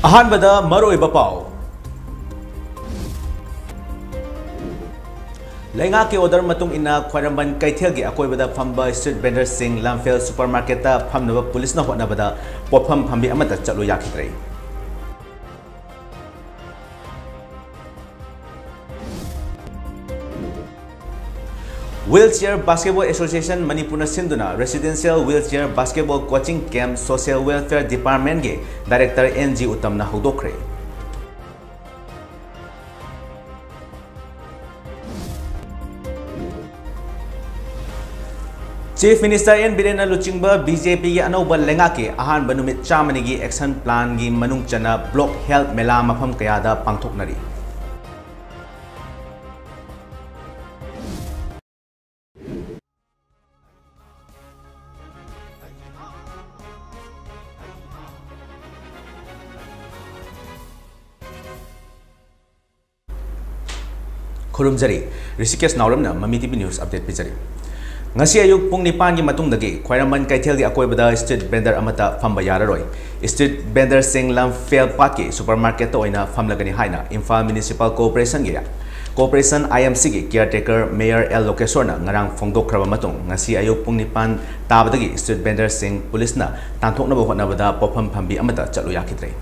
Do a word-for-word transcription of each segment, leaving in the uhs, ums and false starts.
ꯑꯍꯥꯟꯕꯗ ꯃꯔꯨꯑꯣꯏꯕ ꯄꯥꯎ꯫ ꯂꯩꯉꯥꯛꯀꯤ order ꯃꯇꯨꯡ ꯏꯟꯅ ꯈ꯭ꯋꯥꯏꯔꯝꯕꯟ ꯀꯩꯊꯦꯜꯒꯤ ꯑꯀꯣꯏꯕꯗ ꯐꯝꯕ street vendorꯁꯤꯡ ꯂꯝꯐꯦꯜ supermarketꯇ ꯐꯝꯅꯕ ꯄꯨꯂꯤꯁꯅ ꯍꯣꯠꯅꯕꯗ ꯄꯣꯠꯐꯝ ꯐꯝꯕꯤ ꯑꯃꯠꯇ ꯆꯠꯂꯨ ꯌꯥꯈꯤꯗ꯭ꯔꯦ꯫ Wheelchair Basketball Association ꯃꯅꯤꯄꯨꯔꯅ ꯁꯤꯟꯗꯨꯅ Residential Wheelchair Basketball Coaching Camp Social Welfare Departmentꯀꯤ Director N G ꯎꯠꯇꯝꯅ ꯍꯧꯗꯣꯛꯈ꯭ꯔꯦ꯫ Chief Minister N Birenna ꯂꯨꯆꯤꯡꯕ B J Pꯒꯤ ꯑꯅꯧꯕ ꯂꯩꯉꯥꯛꯀꯤ ꯑꯍꯥꯟꯕ ꯅꯨꯃꯤꯠ ꯆꯥꯝꯃꯅꯤꯒꯤ action planꯒꯤ ꯃꯅꯨꯡ ꯆꯟꯅ block health ꯃꯦꯂꯥ ꯃꯐꯝ ꯀꯌꯥꯗ ꯄꯥꯡꯊꯣꯛꯅꯔꯤ꯫ ꯈꯨꯔꯨꯝꯖꯔꯤ꯫ ꯔꯤꯁꯤꯀꯦꯁ ꯅꯥꯎꯔꯦꯝꯅ ꯃꯃꯤ T V news update ꯄꯤꯖꯔꯤ꯫ ꯉꯁꯤ ꯑꯌꯨꯛ ꯄꯨꯡ ꯅꯤꯄꯥꯟꯒꯤ ꯃꯇꯨꯡꯗꯒꯤ ꯈ꯭ꯋꯥꯏꯔꯝꯕꯟ ꯀꯩꯊꯦꯜꯒꯤ ꯑꯀꯣꯏꯕꯗ street vendor ꯑꯃꯠꯇ ꯐꯝꯕ ꯌꯥꯔꯔꯣꯏ꯫ Street vendorꯁꯤꯡ ꯂꯝꯐꯦꯜ ꯄꯥꯠꯀꯤ supermarketꯇ ꯑꯣꯏꯅ ꯐꯝꯂꯒꯅꯤ ꯍꯥꯏꯅ Imphal Municipal Corporationꯒꯤ, Corporation I M Cꯒꯤ caretaker Mayor L ꯂꯣꯀꯦꯁꯣꯔꯅ ꯉꯔꯥꯡ ꯐꯣꯡꯗꯣꯛꯈ꯭ꯔꯕ ꯃꯇꯨꯡ, ꯉꯁꯤ ꯑꯌꯨꯛ ꯄꯨꯡ ꯅꯤꯄꯥꯟ ꯇꯥꯕꯗꯒꯤ street vendorꯁꯤꯡ ꯄꯨꯂꯤꯁꯅ ꯇꯥꯟꯊꯣꯛꯅꯕ ꯍꯣꯠꯅꯕꯗ ꯄꯣꯠꯐꯝ ꯐꯝꯕꯤ ꯑꯃꯠꯇ ꯆꯠꯂꯨ ꯌꯥꯈꯤꯗ꯭ꯔꯦ꯫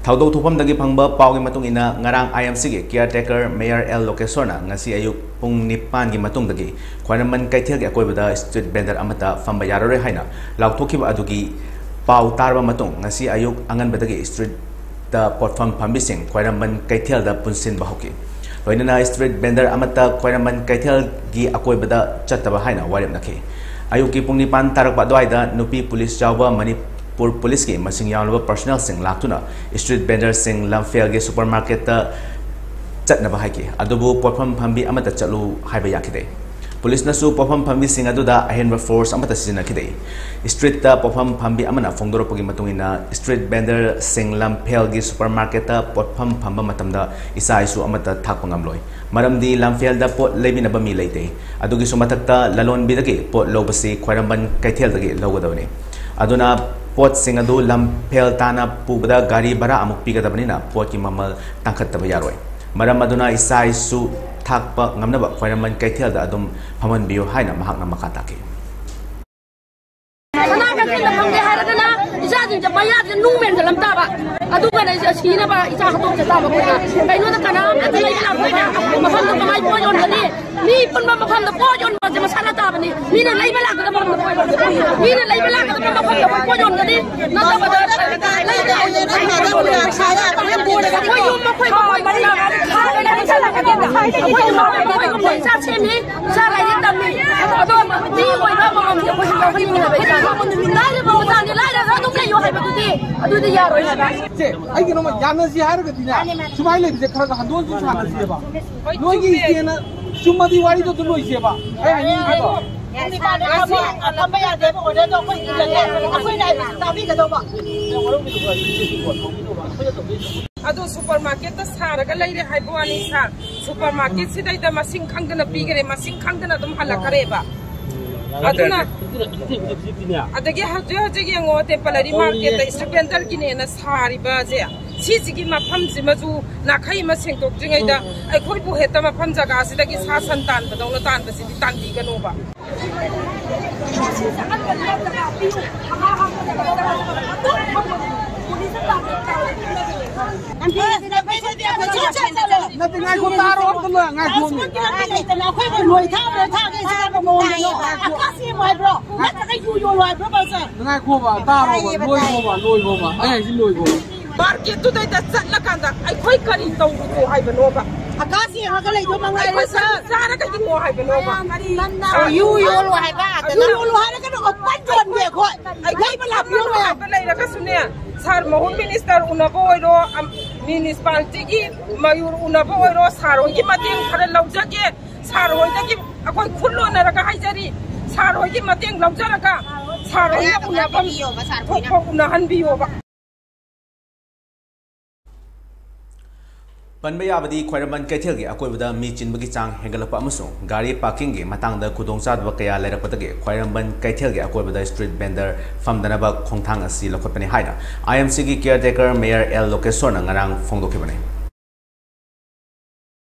ꯊꯧꯗꯣꯛ ꯊꯣꯛꯐꯝꯗꯒꯤ ꯐꯪꯕ ꯄꯥꯎꯒꯤ ꯃꯇꯨꯡ ꯏꯟꯅ, ꯉꯔꯥꯡ I M Cꯒꯤ caretaker Mayor L ꯂꯣꯀꯦꯁꯣꯔꯅ ꯉꯁꯤ ꯑꯌꯨꯛ ꯄꯨꯡ ꯅꯤꯄꯥꯟꯒꯤ ꯃꯇꯨꯡꯗꯒꯤ ꯈ꯭ꯋꯥꯏꯔꯝꯕꯟ ꯀꯩꯊꯦꯜꯒꯤ ꯑꯀꯣꯏꯕꯗ street vendor ꯑꯃꯠꯇ ꯐꯝꯕ ꯌꯥꯔꯔꯣꯏ ꯍꯥꯏꯅ ꯂꯥꯎꯊꯣꯛꯈꯤꯕ ꯑꯗꯨꯒꯤ ꯄꯥꯎ ꯇꯥꯔꯕ ꯃꯇꯨꯡ, ꯉꯁꯤ ꯑꯌꯨꯛ ꯑꯉꯟꯕꯗꯒꯤ streetꯇ ꯄꯣꯠꯐꯝ ꯐꯝꯕꯤꯁꯤꯡ ꯈ꯭ꯋꯥꯏꯔꯝꯕꯟ ꯀꯩꯊꯦꯜꯗ ꯄꯨꯟꯁꯤꯟꯕ ꯍꯧꯈꯤ꯫ ꯂꯣꯏꯅꯅ street vendor ꯑꯃꯠꯇ ꯈ꯭ꯋꯥꯏꯔꯝꯕꯟ ꯀꯩꯊꯦꯜꯒꯤ ꯑꯀꯣꯏꯕꯗ ꯆꯠꯇꯕ ꯍꯥꯏꯅ ꯋꯥꯔꯦꯞꯅꯈꯤ꯫ ꯑꯌꯨꯛꯀꯤ ꯄꯨꯡ ꯅꯤꯄꯥꯟ ꯇꯥꯔꯛꯄ ꯑꯗꯨꯋꯥꯏꯗ ꯅꯨꯄꯤ ꯄꯨꯂꯤꯁ ꯌꯥꯎꯕ ꯃꯅꯤꯄꯨꯔ ꯄꯨꯂꯤꯁꯀꯤ ꯃꯁꯤꯡ ꯌꯥꯝꯂꯕ personnelꯁꯤꯡ ꯂꯥꯛꯇꯨꯅ street vendorꯁꯤꯡ ꯂꯝꯐꯦꯜꯒꯤ supermarketꯇ ꯆꯠꯅꯕ ꯍꯥꯏꯈꯤ꯫ ꯑꯗꯨꯕꯨ ꯄꯣꯠꯐꯝ ꯐꯝꯕꯤ ꯑꯃꯠꯇ ꯆꯠꯂꯨ ꯍꯥꯏꯕ ꯌꯥꯈꯤꯗꯦ꯫ ꯄꯨꯂꯤꯁꯅꯁꯨ ꯄꯣꯠꯐꯝ ꯐꯝꯕꯤꯁꯤꯡ ꯑꯗꯨꯗ ꯑꯍꯦꯟꯕ force ꯑꯃꯠꯇ ꯁꯤꯖꯤꯟꯅꯈꯤꯗꯦ꯫ Streetꯇ ꯄꯣꯠꯐꯝ ꯐꯝꯕꯤ ꯑꯃꯅ ꯐꯣꯡꯗꯣꯔꯛꯄꯒꯤ ꯃꯇꯨꯡ ꯏꯟꯅ, street vendorꯁꯤꯡ ꯂꯝꯐꯦꯜꯒꯤ supermarketꯇ ꯄꯣꯠꯐꯝ ꯐꯝꯕ ꯃꯇꯝꯗ ꯏꯆꯥ ꯏꯁꯨ ꯑꯃꯠꯇ ꯊꯥꯛꯄ ꯉꯝꯂꯣꯏ꯫ ꯃꯔꯝꯗꯤ ꯂꯝꯐꯦꯜꯗ ꯄꯣꯠ ꯂꯩꯕꯤꯅꯕ ꯃꯤ ꯂꯩꯇꯦ꯫ ꯑꯗꯨꯒꯤꯁꯨ ꯃꯊꯛꯇ, ꯂꯂꯣꯟꯕꯤꯗꯒꯤ ꯄꯣꯠ ꯂꯧꯕꯁꯤ ꯈ꯭ꯋꯥꯏꯔꯝꯕꯟ ꯀꯩꯊꯦꯜꯗꯒꯤ ꯂꯧꯒꯗꯕꯅꯤ꯫ ꯑꯗꯨꯅ ꯄꯣꯠꯁꯤꯡ ꯑꯗꯨ ꯂꯝꯐꯦꯜ ꯇꯥꯅ ꯄꯨꯕꯗ ꯒꯥꯔꯤ ꯚꯔꯥ ꯑꯃꯨꯛ ꯄꯤꯒꯗꯕꯅꯤꯅ ꯄꯣꯠꯀꯤ ꯃꯃꯜ ꯇꯥꯡꯈꯠꯇꯕ ꯌꯥꯔꯣꯏ꯫ ꯃꯔꯝ ꯑꯗꯨꯅ ꯏꯆꯥ ꯏꯁꯨ ꯊꯥꯛꯄ ꯉꯝꯅꯕ ꯈ꯭ꯋꯥꯏꯔꯝꯕꯟ ꯀꯩꯊꯦꯜꯗ ꯑꯗꯨꯝ ꯐꯝꯍꯟꯕꯤꯌꯨ ꯍꯥꯏꯅ ꯃꯍꯥꯛꯅ ꯃꯈꯥ ꯇꯥꯈꯤ꯫ ꯁꯅꯥ ꯀꯩꯊꯦꯜꯗ ꯐꯝꯒꯦ ꯍꯥꯏꯔꯒꯅ ꯏꯆꯥꯁꯤꯡꯁꯦ ꯃꯌꯥꯁꯦ ꯅꯨꯡ ꯃꯦꯟꯁꯤꯜꯂꯝ ꯇꯥꯕ꯫ ꯑꯗꯨꯒꯅ ꯑꯩꯁꯦ ꯁꯤꯅꯕ ꯏꯆꯥ ꯍꯥꯠꯇꯣꯛꯆ ꯇꯥꯕ ꯑꯩꯈꯣꯏꯅ꯫ ꯀꯩꯅꯣꯗ ꯀꯅꯥꯝꯇ ꯂꯩꯕ ꯂꯥꯛꯄ ꯃꯐꯝꯗ ꯀꯃꯥꯏ ꯄꯣꯠ ꯌꯣꯟꯒꯅꯤ? ꯃꯤ ꯄꯨꯟꯕ ꯃꯐꯝꯗ ꯄꯣꯠ ꯌꯣꯟꯕꯁꯦ ꯃꯁꯥꯅ ꯇꯥꯕꯅꯤ꯫ ꯃꯤꯅ ꯂꯩꯕ ꯂꯥꯛꯀꯗꯕ ꯃꯐꯝꯗ ꯄꯣꯠ ꯌꯣꯟꯒꯅꯤ꯫ ꯃꯤꯅ ꯂꯩꯕ ꯂꯥꯛꯀꯗꯕ ꯃꯐꯝꯗ ꯄꯣꯠ ꯌꯣꯟꯒꯅꯤ꯫ ꯅꯠꯇꯕꯗ ꯂꯩꯕ ꯑꯩꯈꯣꯏ ꯌꯨꯝ ꯑꯩꯈꯣꯏ ꯃꯈꯣꯏ ꯃꯈꯣꯏ ꯃꯈꯣꯏ ꯏꯆꯥ ꯁꯦꯝꯃꯤ꯫ ꯏꯆꯥ ꯂꯥꯏꯔꯤꯛ ꯇꯝꯃꯤ꯫ ꯑꯗꯣ ꯃꯤ ꯑꯣꯏꯕ ꯑꯃꯃꯝꯁꯦ ꯑꯩꯈꯣꯏꯁꯨ ꯌꯥꯎꯍꯟꯅꯤꯡꯉꯦ ꯍꯥꯏꯕ ꯏꯆꯥ꯫ ꯂꯥꯏꯔꯕ ꯃꯆꯥꯅꯤ, ꯂꯥꯏꯔꯕ ꯑꯗꯨꯝ ꯂꯩꯌꯣ ꯍꯥꯏꯕꯗꯨꯗꯤ ꯑꯗꯨꯗꯤ ꯌꯥꯔꯣꯏ ꯍꯥꯏꯕ꯫ ꯁꯦ, ꯑꯩ ꯀꯩꯅꯣꯝꯃ ꯌꯥꯅꯁꯤ ꯍꯥꯏꯔꯒꯗꯤꯅꯦ, ꯁꯨꯃꯥꯏꯅ ꯂꯩꯕꯁꯦ ꯈꯔ ꯈꯔ ꯍꯟꯗꯣꯛ ꯍꯟꯖꯤꯟ ꯁꯥꯟꯅꯁꯤꯑꯕ꯫ ꯅꯣꯏꯒꯤ ꯏꯆꯦꯅ ꯆꯨꯝꯃꯗꯤ ꯋꯥꯔꯤꯗꯣ ꯑꯗꯨꯝ ꯂꯣꯏꯁꯦꯕ꯫ ꯑꯩ ꯍꯥꯏꯅꯤꯡꯉꯤꯗꯣ꯫ ꯉꯁꯤ ꯐꯝꯕ ꯌꯥꯗꯦꯕ, order ꯗꯣ ꯑꯩꯈꯣꯏ ꯏꯜꯂꯒꯦ꯫ ꯑꯩꯈꯣꯏꯅ ꯍꯥꯏꯕꯁꯤ ꯇꯥꯕꯤꯒꯗꯧꯕ꯫ ꯑꯗꯨ ꯁꯨꯄꯔ ꯃꯥꯔꯀꯦꯠꯇ ꯁꯥꯔꯒ ꯂꯩꯔꯦ ꯍꯥꯏꯕ ꯋꯥꯅꯤ ꯁꯥꯔ꯫ ꯁꯨꯄꯔ ꯃꯥꯔꯀꯦꯠꯁꯤꯗꯩꯗ ꯃꯁꯤꯡ ꯈꯪꯗꯅ ꯄꯤꯈꯔꯦ, ꯃꯁꯤꯡ ꯈꯪꯗꯅ ꯑꯗꯨꯝ ꯍꯜꯂꯛꯈ꯭ꯔꯦꯕ꯫ ꯑꯗꯨꯅ ꯑꯗꯒꯤ ꯍꯧꯖꯤꯛ ꯍꯧꯖꯤꯛ ꯌꯦꯡꯉꯣ, ꯇꯦꯝꯄꯂꯔꯤ ꯃꯥꯔꯀꯦꯠꯇ ꯏꯁꯇꯨꯗꯦꯟꯇꯔꯒꯤꯅꯦꯅ ꯁꯥꯔꯤꯕꯁꯦ, ꯁꯤꯁꯤꯒꯤ ꯃꯐꯝꯁꯤꯃꯁꯨ ꯅꯥꯈꯩ ꯑꯃ ꯁꯦꯡꯗꯣꯛꯇ꯭ꯔꯤꯉꯩꯗ ꯑꯩꯈꯣꯏꯕꯨ ꯍꯦꯛꯇ ꯃꯐꯝ ꯖꯒꯥꯁꯤꯗꯒꯤ ꯁꯥ ꯁꯟ ꯇꯥꯟꯕꯗꯧꯅ ꯇꯥꯟꯕꯁꯤꯗꯤ ꯇꯥꯟꯕꯤꯒꯅꯣꯕ꯫ ꯅꯠꯇꯦ, ꯉꯥꯏꯈꯣ, ꯇꯥꯔꯣ, ꯑꯝꯇ ꯂꯣꯏ ꯉꯥꯏꯈꯣ꯫ ꯂꯩꯇꯅ ꯑꯩꯈꯣꯏꯕꯨ ꯂꯣꯏ ꯊꯥ-, ꯂꯣꯏ ꯊꯥꯒꯦ ꯁꯤꯔꯕ ꯃꯑꯣꯡꯗꯅꯣ? ꯑꯀꯥ ꯁꯦꯝꯃꯨ ꯍꯥꯏꯕ꯭ꯔꯣ? ꯅꯠꯇ꯭ꯔꯒ ꯌꯨ ꯌꯣꯜꯂꯨ ꯍꯥꯏꯕ꯭ꯔꯣ, ꯕꯖꯥꯔ? ꯉꯥꯏꯈꯣꯕ, ꯇꯥꯔꯣꯕ, ꯂꯣꯏꯈꯣꯕ, ꯂꯣꯏꯈꯣꯕ꯫ ꯑꯩ ꯍꯥꯏꯁꯤ ꯂꯣꯏꯈꯣꯕ꯫ ꯃꯥꯔꯀꯦꯠꯇꯨꯗꯩꯗ ꯆꯠꯂꯀꯥꯟꯗ ꯑꯩꯈꯣꯏ ꯀꯔꯤ ꯇꯧꯔꯨꯒꯦ ꯍꯥꯏꯕꯅꯣꯕ? ꯑꯀꯥ ꯁꯦꯝꯃꯒ ꯂꯩꯗꯧ ꯃꯉꯥꯏꯔꯦ, ꯑꯩꯈꯣꯏ ꯀꯔꯤ ꯁꯥꯔ꯫ ꯆꯥꯔꯒ ꯍꯤꯡꯉꯣ ꯍꯥꯏꯕꯅꯣꯕ? ꯌꯨ ꯌꯣꯜꯂꯨ ꯍꯥꯏꯕ? ꯌꯨ ꯌꯣꯜꯂꯨ ꯍꯥꯏꯔꯒꯅ open ꯌꯣꯟꯒꯦ ꯑꯩꯈꯣꯏ꯫ ꯂꯩꯕ ꯂꯥꯛꯄꯤꯌꯣ ꯃꯌꯥꯝ꯫ ꯍꯥꯏꯕ ꯂꯩꯔꯒꯁꯨꯅꯦ, ꯁꯥꯔ ꯃꯍꯨꯠ ꯃꯤꯅꯤꯁꯇꯔ ꯎꯅꯕ ꯑꯣꯏꯔꯣ, ꯑꯝ, ꯃ꯭ꯌꯨꯅꯤꯁꯤꯄꯥꯂꯤꯇꯤꯒꯤ ꯃꯌꯣꯔ ꯎꯅꯕ ꯑꯣꯏꯔꯣ, ꯁꯥꯔ ꯍꯣꯏꯒꯤ ꯃꯇꯦꯡ ꯈꯔ ꯂꯧꯖꯒꯦ꯫ ꯁꯥꯔ ꯍꯣꯏꯗꯒꯤ ꯑꯩꯈꯣꯏ ꯈꯨꯜ ꯂꯣꯟꯅꯔꯒ ꯍꯥꯏꯖꯔꯤ, ꯁꯥꯔ ꯍꯣꯏꯒꯤ ꯃꯇꯦꯡ ꯂꯧꯖꯔꯒ ꯁꯥꯔ ꯍꯣꯏꯅ ꯎꯅꯐꯝ ꯊꯣꯛꯄ ꯎꯅꯍꯟꯕꯤꯌꯣꯕ꯫ ꯄꯟꯕ ꯌꯥꯕꯗꯤ, ꯈ꯭ꯋꯥꯏꯔꯝꯕꯟ ꯀꯩꯊꯦꯜꯒꯤ ꯑꯀꯣꯏꯕꯗ ꯃꯤ ꯆꯤꯟꯕꯒꯤ ꯆꯥꯡ ꯍꯦꯟꯒꯠꯂꯛꯄ ꯑꯃꯁꯨꯡ ꯒꯥꯔꯤ ꯄꯥꯔꯀꯤꯡꯒꯤ ꯃꯇꯥꯡꯗ ꯈꯨꯗꯣꯡꯆꯥꯗꯕ ꯀꯌꯥ ꯂꯩꯔꯛꯄꯗꯒꯤ ꯈ꯭ꯋꯥꯏꯔꯝꯕꯟ ꯀꯩꯊꯦꯜꯒꯤ ꯑꯀꯣꯏꯕꯗ ꯁ꯭ꯇ꯭ꯔꯤꯠ ꯚꯦꯟꯗꯔ ꯐꯝꯗꯅꯕ ꯈꯣꯡꯊꯥꯡ ꯑꯁꯤ ꯂꯧꯈꯠꯄꯅꯤ ꯍꯥꯏꯅ ꯑꯥꯏ ꯑꯦꯝ ꯁꯤꯒꯤ ꯀꯤꯌꯔ ꯇꯦꯀꯔ ꯃꯦꯌꯔ ꯑꯦꯜ ꯂꯣꯀꯦꯁꯣꯔꯅ ꯉꯔꯥꯡ ꯐꯣꯡꯗꯣꯛꯈꯤꯕꯅꯤ꯫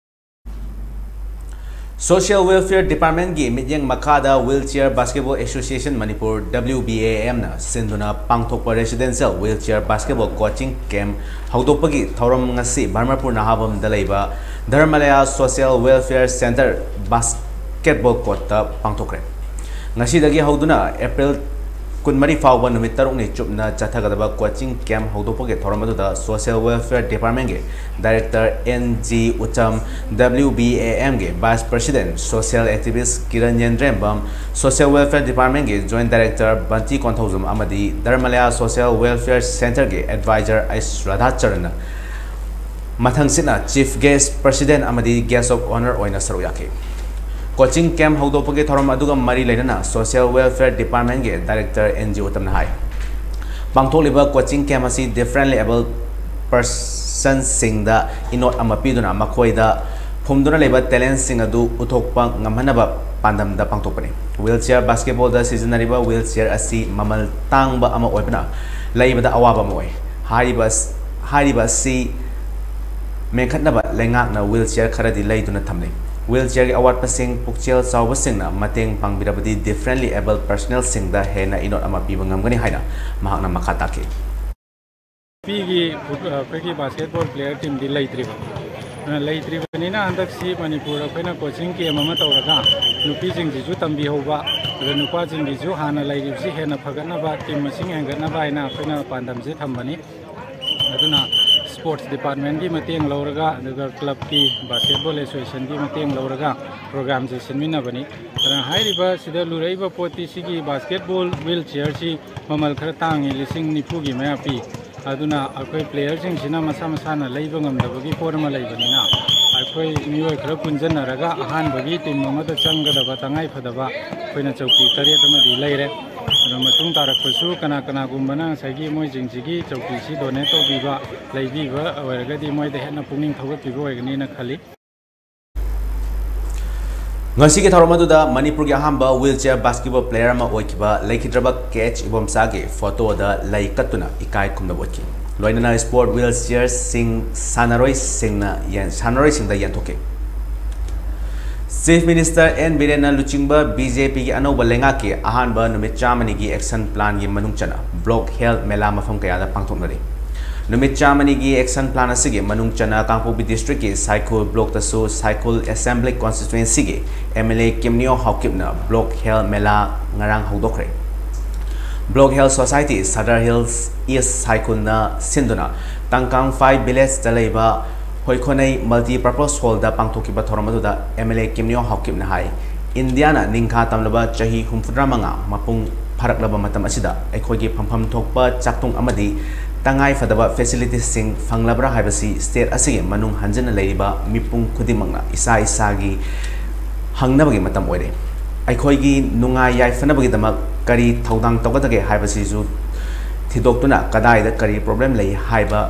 ꯁꯣꯁꯤꯌꯦꯜ ꯋꯦꯜꯐꯤꯌꯔ ꯗꯤꯄꯥꯔꯠꯃꯦꯟꯒꯤ ꯃꯤꯠꯌꯦꯡ ꯃꯈꯥꯗ wheelchair basketball association Manipur, W B A ꯑꯦꯝꯅ ꯁꯤꯟꯗꯨꯅ ꯄꯥꯡꯊꯣꯛꯄ residential wheelchair basketball coaching camp ꯍꯧꯗꯣꯛꯄꯒꯤ ꯊꯧꯔꯝ ꯉꯁꯤ ꯕꯔꯃꯄꯨꯔ ꯅꯍꯥꯕꯝꯗ ꯂꯩꯕ Dharmalaya social welfare centre basketball ꯀꯣꯔꯠꯇ ꯄꯥꯡꯊꯣꯛꯈ꯭ꯔꯦ꯫ ꯉꯁꯤꯗꯒꯤ ꯍꯧꯗꯨꯅ ꯑꯦꯄ꯭ꯔꯤꯜ ꯀꯨꯟꯃꯔꯤ ꯐꯥꯎꯕ ꯅꯨꯃꯤꯠ ꯇꯔꯨꯛꯅꯤ ꯆꯨꯞꯅ ꯆꯠꯊꯒꯗꯕ ꯀꯣꯆꯤꯡ ꯀꯦꯝꯞ ꯍꯧꯗꯣꯛꯄꯒꯤ ꯊꯧꯔꯝ ꯑꯗꯨꯗ ꯁꯣꯁꯤꯌꯦꯜ ꯋꯦꯜꯐꯤꯌꯔ ꯗꯤꯄꯥꯔꯠꯃꯦꯟꯒꯤ director N G Uttam, W B A ꯑꯦꯝꯒꯤ vice president social activist Kiran Yendrembam, social welfare ꯗꯤꯄꯥꯔꯠꯃꯦꯟꯒꯤ ꯖꯣꯏꯟꯠ ꯗꯥꯏꯔꯦꯛꯇꯔ ꯕꯟꯇꯤ ꯀꯣꯟꯊꯧꯖꯝ ꯑꯃꯗꯤ ꯙꯔꯃꯂꯌꯥ ꯁꯣꯁꯤꯌꯦꯜ ꯋꯦꯜꯐꯤꯌꯔ ꯁꯦꯟꯇꯔꯒꯤ ꯑꯦꯗꯚꯥꯏꯖꯔ ꯑꯩꯁ ꯔꯥꯙꯥꯆꯔꯟꯅ ꯃꯊꯪꯁꯤꯠꯅ ꯆꯤꯐ ꯒꯦꯁꯠ, ꯄ꯭ꯔꯁꯤꯗꯦꯟꯠ ꯑꯃꯗꯤ ꯒꯦꯁꯠ ꯑꯣꯐ ꯑꯣꯅꯔ ꯑꯣꯏꯅ ꯁꯔꯨꯛ ꯌꯥꯈꯤ꯫ ꯀꯣꯆꯤꯡ ꯀꯦꯝꯞ ꯍꯧꯗꯣꯛꯄꯒꯤ ꯊꯧꯔꯝ ꯑꯗꯨꯒ ꯃꯔꯤ ꯂꯩꯅꯅ ꯁꯣꯁꯤꯌꯦꯜ ꯋꯦꯜꯐꯤꯌꯔ ꯗꯤꯄꯥꯔꯠꯃꯦꯟꯒꯤ ꯗꯥꯏꯔꯦꯛꯇꯔ ꯑꯦꯟ ꯖꯤ ꯎꯇꯝꯅ ꯍꯥꯏ, ꯄꯥꯡꯊꯣꯛꯂꯤꯕ ꯀꯣꯆꯤꯡ ꯀꯦꯝꯞ ꯑꯁꯤ ꯗꯤꯐꯔꯦꯟꯠꯂꯤ ꯑꯦꯕꯜ ꯄꯔꯁꯟꯁꯤꯡꯗ ꯏꯅꯣꯠ ꯑꯃ ꯄꯤꯗꯨꯅ ꯃꯈꯣꯏꯗ ꯐꯨꯝꯗꯨꯅ ꯂꯩꯕ ꯇꯦꯂꯦꯟꯠꯁꯤꯡ ꯑꯗꯨ ꯎꯠꯊꯣꯛꯄ ꯉꯝꯍꯟꯅꯕ ꯄꯥꯟꯗꯝꯗ ꯄꯥꯡꯊꯣꯛꯄꯅꯤ꯫ ꯋꯤꯜ ꯆꯤꯌꯔ ꯕꯥꯁꯀꯦꯠꯕꯣꯜꯗ ꯁꯤꯖꯤꯟꯅꯔꯤꯕ ꯋꯤꯜ ꯆꯤꯌꯔ ꯑꯁꯤ ꯃꯃꯜ ꯇꯥꯡꯕ ꯑꯃ ꯑꯣꯏꯕꯅ ꯂꯩꯕꯗ ꯑꯋꯥꯕ ꯑꯃ ꯑꯣꯏ꯫ ꯍꯥꯏꯔꯤꯕ ꯑꯁ-, ꯍꯥꯏꯔꯤꯕ ꯑꯁꯤ ꯃꯦꯟꯈꯠꯅꯕ ꯂꯩꯉꯥꯛꯅ ꯋꯤꯜ ꯆꯤꯌꯔ ꯈꯔꯗꯤ ꯂꯩꯗꯨꯅ ꯊꯝꯂꯤ꯫ ꯋꯤꯜ ꯆꯤꯌꯔꯒꯤ ꯑꯋꯥꯠꯄꯁꯤꯡ ꯄꯨꯛꯆꯦꯜ ꯆꯥꯎꯕꯁꯤꯡꯅ ꯃꯇꯦꯡ ꯄꯥꯡꯕꯤꯔꯕꯗꯤ ꯗꯤꯐꯔꯦꯟꯠꯂꯤ ꯑꯦꯕꯜ ꯄꯔꯁꯅꯦꯜꯁꯤꯡꯗ ꯍꯦꯟꯅ ꯏꯅꯣꯠ ꯑꯃ ꯄꯤꯕ ꯉꯝꯒꯅꯤ ꯍꯥꯏꯅ ꯃꯍꯥꯛꯅ ꯃꯈꯥ ꯇꯥꯈꯤ꯫ ꯅꯨꯄꯤꯒꯤ ꯐꯨꯠ-, ꯑꯩꯈꯣꯏꯒꯤ ꯕꯥꯁꯀꯦꯠꯕꯣꯜ ꯄ꯭ꯂꯦꯌꯔ ꯇꯤꯝꯗꯤ ꯂꯩꯇ꯭ꯔꯤꯕ꯫ ꯑꯗꯨꯅ ꯂꯩꯇ꯭ꯔꯤꯕꯅꯤꯅ ꯍꯟꯗꯛꯁꯤ ꯃꯅꯤꯄꯨꯔꯗ ꯑꯩꯈꯣꯏꯅ ꯀꯣꯆꯤꯡ ꯀꯦꯝꯞ ꯑꯃ ꯇꯧꯔꯒ ꯅꯨꯄꯤꯁꯤꯡꯁꯤꯁꯨ ꯇꯝꯕꯤꯍꯧꯕ, ꯑꯗꯨꯒ ꯅꯨꯄꯥꯁꯤꯡꯒꯤꯁꯨ ꯍꯥꯟꯅ ꯂꯩꯔꯤꯕꯁꯤ ꯍꯦꯟꯅ ꯐꯒꯠꯅꯕ, ꯇꯤꯝ ꯃꯁꯤꯡ ꯍꯦꯟꯒꯠꯅꯕ ꯍꯥꯏꯅ ꯑꯩꯈꯣꯏꯅ ꯄꯥꯟꯗꯝꯁꯦ ꯊꯝꯕꯅꯤ꯫ ꯑꯗꯨꯅ ꯁ꯭ꯄꯣꯔꯠꯁ ꯗꯤꯄꯥꯔꯠꯃꯦꯟꯒꯤ ꯃꯇꯦꯡ ꯂꯧꯔꯒ, ꯑꯗꯨꯒ ꯀ꯭ꯂꯕꯀꯤ ꯕꯥꯁꯀꯦꯠꯕꯣꯜ ꯑꯦꯁꯣꯁꯤꯌꯦꯁꯟꯒꯤ ꯃꯇꯦꯡ ꯂꯧꯔꯒ ꯄ꯭ꯔꯣꯒ꯭ꯔꯥꯝꯁꯦ ꯁꯤꯟꯃꯤꯟꯅꯕꯅꯤ꯫ ꯑꯗꯨꯅ ꯍꯥꯏꯔꯤꯕ ꯁꯤꯗ ꯂꯨꯔꯛꯏꯕ ꯄꯣꯠꯇꯤ ꯁꯤꯒꯤ ꯕꯥꯁꯀꯦꯠꯕꯣꯜ ꯋꯤꯜ ꯆꯤꯌꯔꯁꯤ ꯃꯃꯜ ꯈꯔ ꯇꯥꯡꯉꯤ, ꯂꯤꯁꯤꯡ ꯅꯤꯐꯨꯒꯤ ꯃꯌꯥ ꯄꯤ꯫ ꯑꯗꯨꯅ ꯑꯩꯈꯣꯏ ꯄ꯭ꯂꯦꯌꯔꯁꯤꯡꯁꯤꯅ ꯃꯁꯥ ꯃꯁꯥꯅ ꯂꯩꯕ ꯉꯝꯗꯕꯒꯤ ꯄꯣꯠ ꯑꯃ ꯂꯩꯕꯅꯤꯅ, ꯑꯩꯈꯣꯏ ꯃꯤꯑꯣꯏ ꯈꯔ ꯄꯨꯟꯁꯤꯟꯅꯔꯒ ꯑꯍꯥꯟꯕꯒꯤ ꯇꯤꯝ ꯑꯃꯗ ꯆꯪꯒꯗꯕ ꯇꯉꯥꯏ ꯐꯗꯕ ꯑꯩꯈꯣꯏꯅ ꯆꯧꯀꯤ ꯇꯔꯦꯠ ꯑꯃꯗꯤ ꯂꯩꯔꯦ꯫ ꯑꯗꯨ ꯃꯇꯨꯡ ꯇꯥꯔꯛꯄꯁꯨ ꯀꯅꯥ ꯀꯅꯥꯒꯨꯝꯕꯅ ꯉꯁꯥꯏꯒꯤ ꯃꯣꯏꯁꯤꯡꯁꯤꯒꯤ ꯆꯧꯀꯤꯁꯤ ꯗꯣꯅꯦꯠ ꯇꯧꯕꯤꯕ, ꯂꯩꯕꯤꯕ ꯑꯣꯏꯔꯒꯗꯤ ꯃꯣꯏꯗ ꯍꯦꯟꯅ ꯄꯨꯛꯅꯤꯡ ꯊꯧꯒꯠꯄꯤꯕ ꯑꯣꯏꯒꯅꯤꯅ ꯈꯜꯂꯤ꯫ ꯉꯁꯤꯒꯤ ꯊꯧꯔꯝ ꯑꯗꯨꯗ ꯃꯅꯤꯄꯨꯔꯒꯤ ꯑꯍꯥꯟꯕ ꯋꯤꯜ ꯆꯤꯌꯔ ꯕꯥꯁꯀꯦꯠꯕꯣꯜ ꯄ꯭ꯂꯦꯌꯔ ꯑꯃ ꯑꯣꯏꯈꯤꯕ ꯂꯩꯈꯤꯗ꯭ꯔꯕ ꯀꯦ ꯑꯩꯆ ꯏꯕꯣꯝꯆꯥꯒꯤ ꯐꯣꯇꯣꯗ ꯂꯩ ꯀꯠꯇꯨꯅ ꯏꯀꯥꯏ ꯈꯨꯝꯅꯕ ꯎꯠꯈꯤ꯫ ꯂꯣꯏꯅꯅ ꯁ꯭ꯄꯣꯔꯠ ꯋꯤꯜ ꯆꯤꯌꯔꯁꯤꯡ ꯁꯥꯟꯅꯔꯣꯏꯁꯤꯡꯅ ꯌꯦꯟ-, ꯁꯥꯟꯅꯔꯣꯏꯁꯤꯡꯗ ꯌꯦꯟꯊꯣꯛꯈꯤ꯫ ꯆꯤꯐ ꯃꯤꯅꯤꯁꯇꯔ ꯑꯦꯟ ꯕꯤꯔꯦꯟꯅ ꯂꯨꯆꯤꯡꯕ ꯕꯤ ꯖꯦ ꯄꯤꯒꯤ ꯑꯅꯧꯕ ꯂꯩꯉꯥꯛꯀꯤ ꯑꯍꯥꯟꯕ ꯅꯨꯃꯤꯠ ꯆꯥꯝꯃꯅꯤꯒꯤ ꯑꯦꯛꯁꯟ ꯄ꯭ꯂꯥꯟꯒꯤ ꯃꯅꯨꯡ ꯆꯟꯅ ꯕ꯭ꯂꯣꯛ ꯍꯦꯜꯊ ꯃꯦꯂꯥ ꯃꯐꯝ ꯀꯌꯥꯗ ꯄꯥꯡꯊꯣꯛꯅꯔꯤ꯫ ꯅꯨꯃꯤꯠ ꯆꯥꯝꯃꯅꯤꯒꯤ ꯑꯦꯛꯁꯟ ꯄ꯭ꯂꯥꯟ ꯑꯁꯤꯒꯤ ꯃꯅꯨꯡ ꯆꯟꯅ ꯀꯥꯡꯄꯣꯛꯄꯤ ꯗꯤꯁꯇ꯭ꯔꯤꯛꯀꯤ ꯁꯥꯏꯈꯨꯜ ꯕ꯭ꯂꯣꯛꯇꯁꯨ ꯁꯥꯏꯈꯨꯜ ꯑꯦꯁꯦꯝꯕ꯭ꯂꯤ ꯀꯣꯟꯁꯇꯤꯇ꯭ꯋꯦꯟꯁꯤꯒꯤ ꯑꯦꯝ ꯑꯦꯜ ꯑꯦ ꯀꯤꯝꯅꯤꯌꯣ ꯍꯥꯎꯀꯤꯞꯅ ꯕ꯭ꯂꯣꯛ ꯍꯦꯜꯊ ꯃꯦꯂꯥ ꯉꯔꯥꯡ ꯍꯧꯗꯣꯛꯈ꯭ꯔꯦ꯫ Block health society Sadar hills east ꯁꯥꯏꯈꯨꯜꯅ ꯁꯤꯟꯗꯨꯅ ꯇꯥꯡꯀꯥꯡꯐꯥꯏ ꯚꯤꯂꯦꯖꯇ ꯂꯩꯕ ꯍꯣꯏꯈꯣꯅꯩ ꯃꯜꯇꯤ ꯄꯔꯄꯁ ꯍꯣꯜꯗ ꯄꯥꯡꯊꯣꯛꯈꯤꯕ ꯊꯧꯔꯝ ꯑꯗꯨꯗ ꯑꯦꯝ ꯑꯦꯜ ꯑꯦ ꯀꯤꯝꯅꯤꯌꯣ ꯍꯥꯎꯀꯤꯞꯅ ꯍꯥꯏ, ꯏꯟꯗꯤꯌꯥꯅ ꯅꯤꯡꯈꯥ ꯇꯝꯂꯕ ꯆꯍꯤ ꯍꯨꯝꯐꯨꯇꯔꯥ ꯃꯉꯥ ꯃꯄꯨꯡ ꯐꯥꯔꯛꯂꯕ ꯃꯇꯝ ꯑꯁꯤꯗ ꯑꯩꯈꯣꯏꯒꯤ ꯐꯪꯐꯝ ꯊꯣꯛꯄ ꯆꯥꯛꯊꯨꯡ ꯑꯃꯗꯤ ꯇꯉꯥꯏ ꯐꯗꯕ ꯐꯦꯁꯤꯂꯤꯇꯤꯁꯁꯤꯡ ꯐꯪꯂꯕ꯭ꯔꯥ ꯍꯥꯏꯕꯁꯤ ꯁ꯭ꯇꯦꯠ ꯑꯁꯤꯒꯤ ꯃꯅꯨꯡ ꯍꯟꯖꯤꯟꯅ ꯂꯩꯔꯤꯕ ꯃꯤꯄꯨꯝ ꯈꯨꯗꯤꯡꯃꯛꯅ ꯏꯁꯥ ꯏꯁꯥꯒꯤ ꯍꯪꯅꯕꯒꯤ ꯃꯇꯝ ꯑꯣꯏꯔꯦ꯫ ꯑꯩꯈꯣꯏꯒꯤ ꯅꯨꯡꯉꯥꯏ ꯌꯥꯏꯐꯅꯕꯒꯤꯗꯃꯛ ꯀꯔꯤ ꯊꯧꯗꯥꯡ ꯇꯧꯒꯗꯒꯦ ꯍꯥꯏꯕꯁꯤꯁꯨ ꯊꯤꯗꯣꯛꯇꯨꯅ ꯀꯗꯥꯏꯗ ꯀꯔꯤ ꯄ꯭ꯔꯣꯕ꯭ꯂꯦꯝ ꯂꯩ ꯍꯥꯏꯕ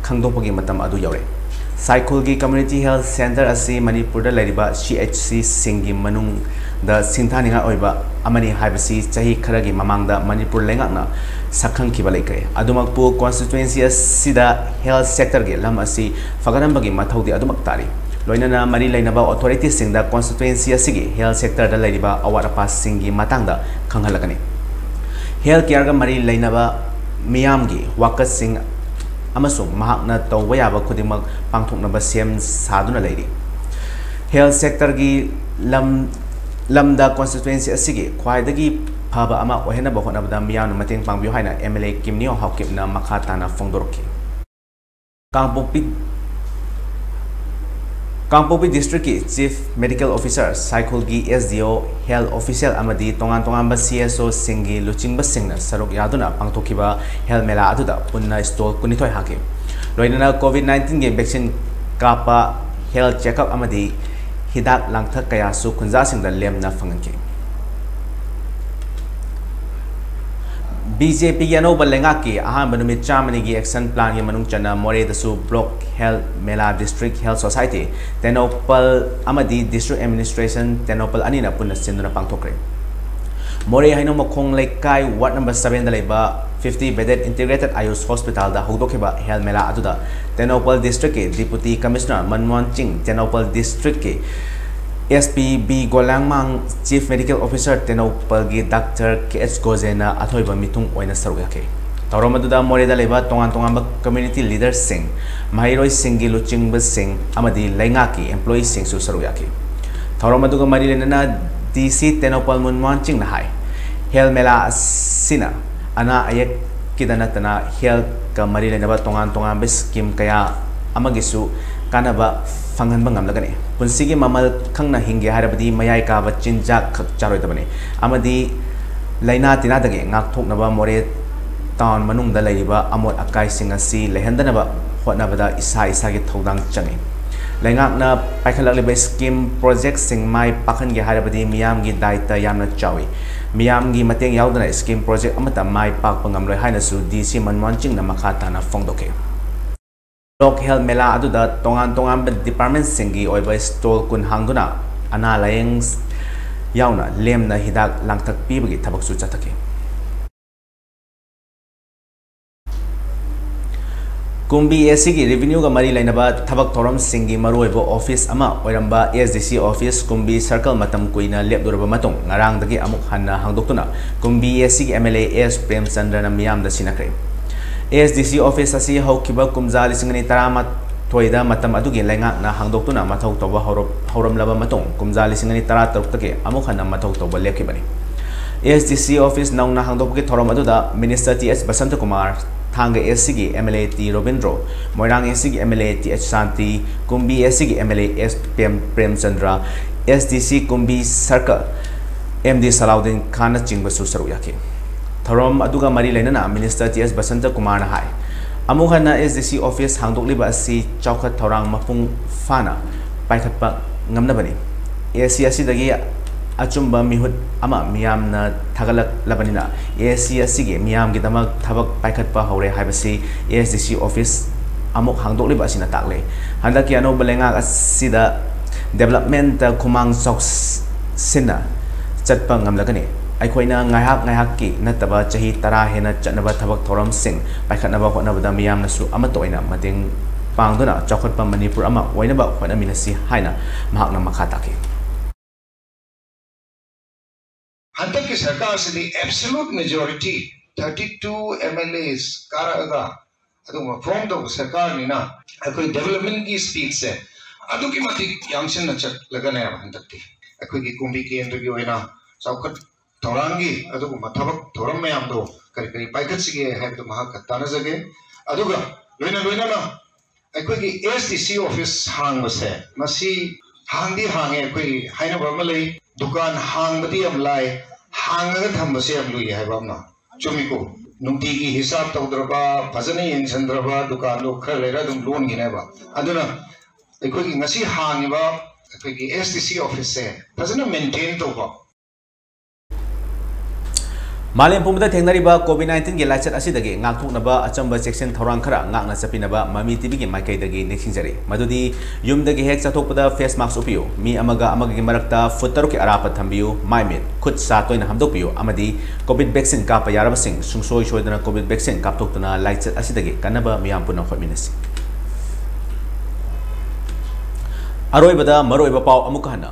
ꯈꯪꯗꯣꯛꯄꯒꯤ ꯃꯇꯝ ꯑꯗꯨ ꯌꯧꯔꯦ꯫ ꯁꯥꯏꯈꯨꯜꯒꯤ ꯀꯝꯃ꯭ꯌꯨꯅꯤꯇꯤ ꯍꯦꯜꯊ ꯁꯦꯟꯇꯔ ꯑꯁꯤ ꯃꯅꯤꯄꯨꯔꯗ ꯂꯩꯔꯤꯕ ꯁꯤ ꯑꯩꯆ ꯁꯤꯁꯤꯡꯒꯤ ꯃꯅꯨꯡꯗ ꯁꯤꯡꯊꯥꯅꯤꯡꯉꯥꯏ ꯑꯣꯏꯕ ꯑꯃꯅꯤ ꯍꯥꯏꯕꯁꯤ ꯆꯍꯤ ꯈꯔꯒꯤ ꯃꯃꯥꯡꯗ ꯃꯅꯤꯄꯨꯔ ꯂꯩꯉꯥꯛꯅ ꯁꯛꯈꯪꯈꯤꯕ ꯂꯩꯈ꯭ꯔꯦ꯫ ꯑꯗꯨꯃꯛꯄꯨ, ꯀꯣꯟꯁꯇꯤꯇ꯭ꯋꯦꯟꯁꯤ ꯑꯁꯤꯗ ꯍꯦꯜꯊ ꯁꯦꯛꯇꯔꯒꯤ ꯂꯝ ꯑꯁꯤ ꯐꯒꯠꯍꯟꯕꯒꯤ ꯃꯊꯧꯗꯤ ꯑꯗꯨꯃꯛ ꯇꯥꯔꯤ꯫ ꯂꯣꯏꯅꯅ ꯃꯔꯤ ꯂꯩꯅꯕ ꯑꯣꯊꯣꯔꯤꯇꯤꯁꯤꯡꯗ ꯀꯣꯟꯁꯇꯤꯇ꯭ꯋꯦꯟꯁꯤ ꯑꯁꯤꯒꯤ ꯍꯦꯜꯊ ꯁꯦꯛꯇꯔꯗ ꯂꯩꯔꯤꯕ ꯑꯋꯥꯠ ꯑꯄꯥꯁꯤꯡꯒꯤ ꯃꯇꯥꯡꯗ ꯈꯪꯍꯜꯂꯒꯅꯤ꯫ ꯍꯦꯜꯊ ꯀꯦꯌꯔꯒ ꯃꯔꯤ ꯂꯩꯅꯕ ꯃꯤꯌꯥꯝꯒꯤ ꯋꯥꯀꯠꯁꯤꯡ ꯑꯃꯁꯨꯡ ꯃꯍꯥꯛꯅ ꯇꯧꯕ ꯌꯥꯕ ꯈꯨꯗꯤꯡꯃꯛ ꯄꯥꯡꯊꯣꯛꯅꯕ ꯁꯦꯝ ꯁꯥꯗꯨꯅ ꯂꯩꯔꯤ꯫ ꯍꯦꯜꯊ ꯁꯦꯛꯇꯔꯒꯤ ꯂꯝ, ꯂꯝꯗ ꯀꯣꯟꯁꯇꯤꯇ꯭ꯋꯦꯟꯁꯤ ꯑꯁꯤꯒꯤ ꯈ꯭ꯋꯥꯏꯗꯒꯤ ꯐꯕ ꯑꯃ ꯑꯣꯏꯍꯟꯅꯕ ꯍꯣꯠꯅꯕꯗ ꯃꯤꯌꯥꯝꯅ ꯃꯇꯦꯡ ꯄꯥꯡꯕꯤꯌꯨ ꯍꯥꯏꯅ ꯑꯦꯝ ꯑꯦꯜ ꯑꯦ ꯀꯤꯝꯅꯤꯌꯣ ꯍꯥꯎꯀꯤꯞꯅ ꯃꯈꯥ ꯇꯥꯅ ꯐꯣꯡꯗꯣꯔꯛꯈꯤ꯫ ꯀꯥꯡꯄꯣꯛꯄꯤ, ꯀꯥꯡꯄꯣꯛꯄꯤ ꯗꯤꯁꯇ꯭ꯔꯤꯛꯀꯤ ꯆꯤꯐ ꯃꯦꯗꯤꯀꯦꯜ ꯑꯣꯐꯤꯁꯔ, ꯁꯥꯏꯈꯨꯜꯒꯤ S D O, health official ꯑꯃꯗꯤ ꯇꯣꯉꯥꯟ ꯇꯣꯉꯥꯟꯕ ꯁꯤ ꯑꯦꯁ ꯑꯣꯁꯤꯡꯒꯤ ꯂꯨꯆꯤꯡꯕꯁꯤꯡꯅ ꯁꯔꯨꯛ ꯌꯥꯗꯨꯅ ꯄꯥꯡꯊꯣꯛꯈꯤꯕ ꯍꯦꯜꯊ ꯃꯦꯂꯥ ꯑꯗꯨꯗ ꯄꯨꯟꯅ ꯁ꯭ꯇꯣꯜ ꯀꯨꯟꯅꯤꯊꯣꯏ ꯍꯥꯡꯈꯤ꯫ ꯂꯣꯏꯅꯅ ꯀꯣꯚꯤꯗ ꯅꯥꯏꯟꯇꯤꯟꯒꯤ ꯚꯦꯛꯁꯤꯟ ꯀꯥꯞꯄ, ꯍꯦꯜꯊ ꯆꯦꯛꯑꯞ ꯑꯃꯗꯤ ꯍꯤꯗꯥꯛ ꯂꯥꯡꯊꯛ ꯀꯌꯥꯁꯨ ꯈꯨꯟꯖꯥꯁꯤꯡꯗ ꯂꯦꯝꯅ ꯐꯪꯍꯟꯈꯤ꯫ ꯕꯤ ꯖꯦ ꯄꯤꯒꯤ ꯑꯅꯧꯕ ꯂꯩꯉꯥꯛꯀꯤ ꯑꯍꯥꯟꯕ ꯅꯨꯃꯤꯠ ꯆꯥꯝꯃꯅꯤꯒꯤ action planꯒꯤ ꯃꯅꯨꯡ ꯆꯟꯅ ꯃꯣꯔꯦꯗꯁꯨ Block Health Mela, District Health Society, Tengnoupal ꯑꯃꯗꯤ District Administration ꯇꯦꯡꯅꯧꯄꯜ ꯑꯅꯤꯅ ꯄꯨꯟꯅ ꯁꯤꯟꯗꯨꯅ ꯄꯥꯡꯊꯣꯛꯈ꯭ꯔꯦ꯫ ꯃꯣꯔꯦ ꯍꯩꯅꯧꯃꯈꯣꯡ ꯂꯩꯀꯥꯏ ward number sevenꯗ ꯂꯩꯕ fifty bedded integrated Ayush Hospitalꯗ ꯍꯧꯗꯣꯛꯈꯤꯕ Health Mela ꯑꯗꯨꯗ ꯇꯦꯡꯅꯧꯄꯜ Districtꯀꯤ Deputy Commissioner ꯃꯟꯃꯣꯍꯟ ꯁꯤꯡ, Tengnoupal Districtꯀꯤ S P B ꯒꯣꯂꯥꯡꯃꯥꯡ, Chief Medical Officer ꯇꯦꯡꯅꯧꯄꯜꯒꯤ Doctor K H ꯒꯣꯖꯦꯅ ꯑꯊꯣꯏꯕ ꯃꯤꯊꯨꯡ ꯑꯣꯏꯅ ꯁꯔꯨꯛ ꯌꯥꯈꯤ꯫ ꯊꯧꯔꯝ ꯑꯗꯨꯗ ꯃꯣꯔꯦꯗ ꯂꯩꯕ ꯇꯣꯉꯥꯟ ꯇꯣꯉꯥꯟꯕ community leaderꯁꯤꯡ, ꯃꯍꯩꯔꯣꯏꯁꯤꯡꯒꯤ ꯂꯨꯆꯤꯡꯕꯁꯤꯡ ꯑꯃꯗꯤ ꯂꯩꯉꯥꯛꯀꯤ employeeꯁꯤꯡꯁꯨ ꯁꯔꯨꯛ ꯌꯥꯈꯤ꯫ ꯊꯧꯔꯝ ꯑꯗꯨꯒ ꯃꯔꯤ ꯂꯩꯅꯅ D C ꯇꯦꯡꯅꯧꯄꯜ ꯃꯟꯃꯣꯍꯟ ꯁꯤꯡꯅ ꯍꯥꯏ, Health Mela ꯑꯁꯤꯅ ꯑꯅꯥ ꯑꯌꯦꯛꯀꯤꯗ ꯅꯠꯇꯅ healthꯀ ꯃꯔꯤ ꯂꯩꯅꯕ ꯇꯣꯉꯥꯟ ꯇꯣꯉꯥꯟꯕ scheme ꯀꯌꯥ ꯑꯃꯒꯤꯁꯨ ꯀꯥꯟꯅꯕ ꯐꯪꯍꯟꯕ ꯉꯝꯂꯒꯅꯤ꯫ ꯄꯨꯟꯁꯤꯒꯤ ꯃꯃꯜ ꯈꯪꯅ ꯍꯤꯡꯒꯦ ꯍꯥꯏꯔꯕꯗꯤ ꯃꯌꯥꯏ ꯀꯥꯕ ꯆꯤꯟꯖꯥꯛ ꯈꯛ ꯆꯥꯔꯣꯏꯗꯕꯅꯤ ꯑꯃꯗꯤ ꯂꯥꯏꯅꯥ ꯇꯤꯟꯅꯥꯗꯒꯤ ꯉꯥꯛꯊꯣꯛꯅꯕ ꯃꯣꯔꯦ town ꯃꯅꯨꯡꯗ ꯂꯩꯔꯤꯕ ꯑꯃꯣꯠ ꯑꯀꯥꯏꯁꯤꯡ ꯑꯁꯤ ꯂꯩꯍꯟꯗꯅꯕ ꯍꯣꯠꯅꯕꯗ ꯏꯁꯥ ꯏꯁꯥꯒꯤ ꯊꯧꯗꯥꯡ ꯆꯪꯏ꯫ ꯂꯩꯉꯥꯛꯅ ꯄꯥꯏꯈꯠꯂꯛꯂꯤꯕ scheme projectꯁꯤꯡ ꯃꯥꯏ ꯄꯥꯛꯍꯟꯒꯦ ꯍꯥꯏꯔꯕꯗꯤ ꯃꯤꯌꯥꯝꯒꯤ ꯗꯥꯏꯇ ꯌꯥꯝꯅ ꯆꯥꯎꯏ꯫ ꯃꯤꯌꯥꯝꯒꯤ ꯃꯇꯦꯡ ꯌꯥꯎꯗꯅ scheme project ꯑꯃꯠꯇ ꯃꯥꯏ ꯄꯥꯛꯄ ꯉꯝꯂꯣꯏ ꯍꯥꯏꯅꯁꯨ D C ꯃꯟꯃꯣꯍꯟ ꯁꯤꯡꯅ ꯃꯈꯥ ꯇꯥꯅ ꯐꯣꯡꯗꯣꯛꯈꯤ꯫ Block Health Mela ꯑꯗꯨꯗ ꯇꯣꯉꯥꯟ ꯇꯣꯉꯥꯟꯕ departmentꯁꯤꯡꯒꯤ ꯑꯣꯏꯕ stall ꯀꯨꯟ ꯍꯥꯡꯗꯨꯅ ꯑꯅꯥ ꯂꯥꯌꯦꯡ ꯌꯥꯎꯅ ꯂꯦꯝꯅ ꯍꯤꯗꯥꯛ ꯂꯥꯡꯊꯛ ꯄꯤꯕꯒꯤ ꯊꯕꯛꯁꯨ ꯆꯠꯊꯈꯤ꯫ ꯀꯨꯝꯕꯤ A Cꯒꯤ revenueꯒ ꯃꯔꯤ ꯂꯩꯅꯕ ꯊꯕꯛ ꯊꯧꯔꯝꯁꯤꯡꯒꯤ ꯃꯔꯨꯑꯣꯏꯕ office ꯑꯃ ꯑꯣꯏꯔꯝꯕ S D C office ꯀꯨꯝꯕꯤ circle ꯃꯇꯝ ꯀꯨꯏꯅ ꯂꯦꯞꯂꯨꯔꯕ ꯃꯇꯨꯡ ꯉꯔꯥꯡꯗꯒꯤ ꯑꯃꯨꯛ ꯍꯟꯅ ꯍꯥꯡꯗꯣꯛꯇꯨꯅ ꯀꯨꯝꯕꯤ A Cꯒꯤ M L A S ꯄ꯭ꯔꯦꯝꯆꯟꯗ꯭ꯔꯅ ꯃꯤꯌꯥꯝꯗ ꯁꯤꯟꯅꯈ꯭ꯔꯦ꯫ S D C office ꯑꯁꯤ ꯍꯧꯈꯤꯕ ꯀꯨꯝꯖꯥ ꯂꯤꯁꯤꯡ ꯑꯅꯤ ꯇꯔꯥꯃꯥꯊꯣꯏꯗ ꯃꯇꯝ ꯑꯗꯨꯒꯤ ꯂꯩꯉꯥꯛꯅ ꯍꯥꯡꯗꯣꯛꯇꯨꯅ ꯃꯊꯧ ꯇꯧꯕ ꯍꯧꯔ-, ꯍꯧꯔꯝꯂꯕ ꯃꯇꯨꯡ ꯀꯨꯝꯖꯥ ꯂꯤꯁꯤꯡ ꯑꯅꯤ ꯇꯔꯥꯇꯔꯨꯛꯇꯒꯤ ꯑꯃꯨꯛ ꯍꯟꯅ ꯃꯊꯧ ꯇꯧꯕ ꯂꯦꯞꯈꯤꯕꯅꯤ꯫ S D C office ꯅꯧꯅ ꯍꯥꯡꯗꯣꯛꯄꯒꯤ ꯊꯧꯔꯝ ꯑꯗꯨꯗ Minister T H ꯕꯁꯟꯇꯀꯨꯃꯥꯔ, ꯊꯥꯡꯒ A Cꯒꯤ M L A T Robindro, Moirang A Cꯒꯤ M L A T H Shanti, ꯀꯨꯝꯕꯤ A Cꯒꯤ M L A S Prem-, Premchandra, S D C ꯀꯨꯝꯕꯤ circle M D ꯁꯂꯥꯎꯗꯤꯟ ꯈꯥꯟꯅꯆꯤꯡꯕꯁꯨ ꯁꯔꯨꯛ ꯌꯥꯈꯤ꯫ ꯊꯧꯔꯝ ꯑꯗꯨꯒ ꯃꯔꯤ ꯂꯩꯅꯅ Minister T H ꯕꯁꯟꯇꯀꯨꯃꯥꯔꯅ ꯍꯥꯏ, ꯑꯃꯨꯛ ꯍꯟꯅ S D C office ꯍꯥꯡꯗꯣꯛꯂꯤꯕ ꯑꯁꯤ ꯆꯥꯎꯈꯠ ꯊꯧꯔꯥꯡ ꯃꯄꯨꯡ ꯐꯥꯅ ꯄꯥꯏꯈꯠꯄ ꯉꯝꯅꯕꯅꯤ꯫ A C ꯑꯁꯤꯗꯒꯤ ꯑꯆꯨꯝꯕ ꯃꯤꯍꯨꯠ ꯑꯃ ꯃꯤꯌꯥꯝꯅ ꯊꯥꯒꯠꯂꯛꯂꯕꯅꯤꯅ, ASC ꯑꯁꯤꯒꯤ ꯃꯤꯌꯥꯝꯒꯤꯗꯃꯛ ꯊꯕꯛ ꯄꯥꯏꯈꯠꯄ ꯍꯧꯔꯦ ꯍꯥꯏꯕꯁꯤ ASDC office ꯑꯃꯨꯛ ꯍꯥꯡꯗꯣꯛꯂꯤꯕ ꯑꯁꯤꯅ ꯇꯥꯛꯂꯦ꯫ ꯍꯟꯗꯛꯀꯤ ꯑꯅꯧꯕ ꯂꯩꯉꯥꯛ ꯑꯁꯤꯗ developmentꯇ ꯈꯨꯃꯥꯡ ꯆꯥꯎꯁꯤꯟꯅ ꯆꯠꯄ ꯉꯝꯂꯒꯅꯤ꯫ ꯑꯩꯈꯣꯏꯅ ꯉꯥꯏꯍꯥꯛ ꯉꯥꯏꯍꯥꯛꯀꯤ ꯅꯠꯇꯕ ꯆꯍꯤ ꯇꯔꯥ ꯍꯦꯟꯅ ꯆꯠꯅꯕ ꯊꯕꯛ ꯊꯧꯔꯝꯁꯤꯡ ꯄꯥꯏꯈꯠꯅꯕ ꯍꯣꯠꯅꯕꯗ ꯃꯤꯌꯥꯝꯅꯁꯨ ꯑꯃꯠꯇ ꯑꯣꯏꯅ ꯃꯇꯦꯡ ꯄꯥꯡꯗꯨꯅ ꯆꯥꯎꯈꯠꯄ ꯃꯅꯤꯄꯨꯔ ꯑꯃ ꯑꯣꯏꯅꯕ ꯍꯣꯠꯅꯃꯤꯟꯅꯁꯤ ꯍꯥꯏꯅ ꯃꯍꯥꯛꯅ ꯃꯈꯥ ꯇꯥꯈꯤ꯫ ꯍꯟꯗꯛꯀꯤ ꯁꯔꯀꯥꯔꯁꯤꯗꯤ absolute majority, thirty two MLAs ꯀꯥꯔꯛꯑꯒ ꯑꯗꯨꯒꯨꯝꯕ form ꯇꯧꯕ ꯁꯔꯀꯥꯔꯅꯤꯅ, ꯑꯩꯈꯣꯏ developmentꯀꯤ speedꯁꯦ ꯑꯗꯨꯛꯀꯤ ꯃꯇꯤꯛ ꯌꯥꯡꯁꯤꯟꯅ ꯆꯠꯂꯒꯅꯦꯕ ꯍꯟꯗꯛꯇꯤ꯫ ꯑꯩꯈꯣꯏꯒꯤ ꯀꯨꯝꯕꯤ ꯀꯦꯟꯗ꯭ꯔꯒꯤ ꯑꯣꯏꯅ ꯆꯥꯎꯈꯠ ꯊꯧꯔꯥꯡꯒꯤ ꯑꯗꯨꯒꯨꯝꯕ ꯊꯕꯛ ꯊꯧꯔꯝ ꯃꯌꯥꯝꯗꯣ ꯀꯔꯤ ꯀꯔꯤ ꯄꯥꯏꯈꯠꯁꯤꯒꯦ ꯍꯥꯏꯕꯗꯣ ꯃꯍꯥꯛꯀ ꯇꯥꯟꯅꯖꯒꯦ꯫ ꯑꯗꯨꯒ ꯂꯣꯏꯅ ꯂꯣꯏꯅꯅ ꯑꯩꯈꯣꯏꯒꯤ ASDC office ꯍꯥꯡꯕꯁꯦ, ꯃꯁꯤ ꯍꯥꯡꯗꯤ ꯍꯥꯡꯉꯦ, ꯑꯩꯈꯣꯏ ꯍꯥꯏꯅꯕ ꯑꯃ ꯂꯩ, "ꯗꯨꯀꯥꯟ ꯍꯥꯡꯕꯗꯤ ꯌꯥꯝ ꯂꯥꯏ, ꯍꯥꯡꯉꯒ ꯊꯝꯕꯁꯦ ꯌꯥꯝ ꯂꯨꯏ" ꯍꯥꯏꯕ ꯑꯃ꯫ ꯆꯨꯝꯃꯤꯀꯣ? ꯅꯨꯡꯇꯤꯒꯤ ꯍꯤꯁꯥꯕ ꯇꯧꯗ꯭ꯔꯕ, ꯐꯖꯅ ꯌꯦꯡꯁꯤꯟꯗ꯭ꯔꯕ ꯗꯨꯀꯥꯟꯗꯣ ꯈꯔ ꯂꯩꯔ ꯑꯗꯨꯝ ꯂꯣꯟꯈꯤꯅꯦꯕ꯫ ꯑꯗꯨꯅ ꯑꯩꯈꯣꯏꯒꯤ ꯉꯁꯤ ꯍꯥꯡꯉꯤꯕ ꯑꯩꯈꯣꯏꯒꯤ ASDC officeꯁꯦ ꯐꯖꯅ maintain ꯇꯧꯕ꯫ ꯃꯥꯂꯦꯝ ꯄꯨꯝꯕꯗ ꯊꯦꯡꯅꯔꯤꯕ COVID nineteenꯒꯤ ꯂꯥꯏꯆꯠ ꯑꯁꯤꯗꯒꯤ ꯉꯥꯛꯊꯣꯛꯅꯕ ꯑꯆꯝꯕ ꯆꯦꯛꯁꯤꯟ ꯊꯧꯔꯥꯡ ꯈꯔ ꯉꯥꯛꯅ ꯆꯠꯄꯤꯅꯕ ꯃꯃꯤ TVꯒꯤ ꯃꯥꯏꯀꯩꯗꯒꯤ ꯅꯤꯡꯁꯤꯡꯖꯔꯤ꯫ ꯃꯗꯨꯗꯤ ꯌꯨꯝꯗꯒꯤ ꯍꯦꯛ ꯆꯠꯊꯣꯛꯄꯗ face mask ꯎꯞꯄꯤꯌꯨ, ꯃꯤ ꯑꯃꯒ ꯑꯃꯒꯒꯤ ꯃꯔꯛꯇ foot ꯇꯔꯨꯛꯀꯤ ꯑꯔꯥꯞꯄ ꯊꯝꯕꯤꯌꯨ, ꯃꯥꯏ ꯃꯤꯠ, ꯈꯨꯠ ꯁꯥ ꯇꯣꯏꯅ ꯍꯥꯝꯗꯣꯛꯄꯤꯌꯨ ꯑꯃꯗꯤ COVID vaccine ꯀꯥꯞꯄ ꯌꯥꯔꯕꯁꯤꯡ ꯁꯨꯡꯁꯣꯏ ꯁꯣꯏꯗꯅ COVID vaccine ꯀꯥꯞꯊꯣꯛꯇꯨꯅ ꯂꯥꯏꯆꯠ ꯑꯁꯤꯗꯒꯤ ꯀꯟꯅꯕ ꯃꯤꯌꯥꯝ ꯄꯨꯟꯅ ꯍꯣꯠꯃꯤꯟꯅꯁꯤ꯫ ꯑꯔꯣꯏꯕꯗ ꯃꯔꯨꯑꯣꯏꯕ ꯄꯥꯎ ꯑꯃꯨꯛꯀ ꯍꯟꯅ꯫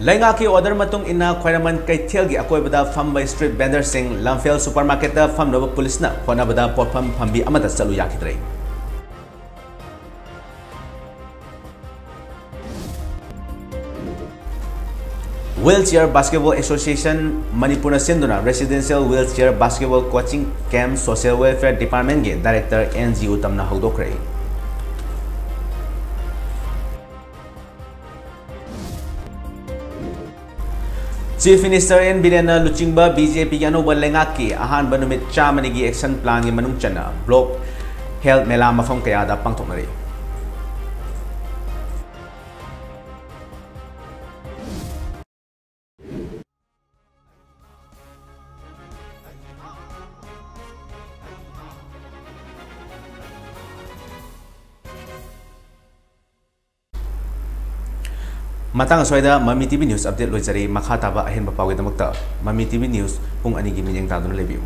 ꯂꯩꯉꯥꯛꯀꯤ order ꯃꯇꯨꯡ ꯏꯟꯅ ꯈ꯭ꯋꯥꯏꯔꯝꯕꯟ ꯀꯩꯊꯦꯜꯒꯤ ꯑꯀꯣꯏꯕꯗ ꯐꯝꯕ street vendorꯁꯤꯡ ꯂꯝꯐꯦꯜ supermarketꯇ ꯐꯝꯅꯕ ꯄꯨꯂꯤꯁꯅ ꯍꯣꯠꯅꯕꯗ ꯄꯣꯠꯐꯝ ꯐꯝꯕꯤ ꯑꯃꯠꯇ ꯆꯠꯂꯨ ꯌꯥꯈꯤꯗ꯭ꯔꯦ꯫ Wheelchair Basketball Association ꯃꯅꯤꯄꯨꯔꯅ ꯁꯤꯟꯗꯨꯅ Residential Wheelchair Basketball Coaching Camp Social Welfare Departmentꯀꯤ director N G ꯎꯇꯝꯅ ꯍꯧꯗꯣꯛꯈ꯭ꯔꯦ꯫ Chief Minister N ꯕꯤꯔꯦꯟꯅ ꯂꯨꯆꯤꯡꯕ BJPꯒꯤ ꯑꯅꯧꯕ ꯂꯩꯉꯥꯛꯀꯤ ꯑꯍꯥꯟꯕ ꯅꯨꯃꯤꯠ ꯆꯥꯝꯃꯅꯤꯒꯤ action planꯒꯤ ꯃꯅꯨꯡ ꯆꯟꯅ block ꯍꯦꯜꯊ ꯃꯦꯂꯥ ꯃꯐꯝ ꯀꯌꯥꯗ ꯄꯥꯡꯊꯣꯛꯅꯔꯤ꯫ ꯃꯇꯥꯡ ꯑꯁ꯭ꯋꯥꯏꯗ ꯃꯃꯤ ꯇꯤ ꯚꯤ ꯅ꯭ꯌꯨꯁ ꯑꯞꯗꯦꯠ ꯂꯣꯏꯖꯔꯦ꯫ ꯃꯈꯥ ꯇꯥꯕ ꯑꯍꯦꯟꯕ ꯄꯥꯎꯒꯤꯗꯃꯛꯇ ꯃꯃꯤ ꯇꯤ ꯚꯤ ꯅ꯭ꯌꯨꯁ ꯄꯨꯡ ꯑꯅꯤꯒꯤ ꯃꯤꯠꯌꯦꯡ ꯇꯥꯗꯨꯅ ꯂꯩꯕꯤꯌꯨ꯫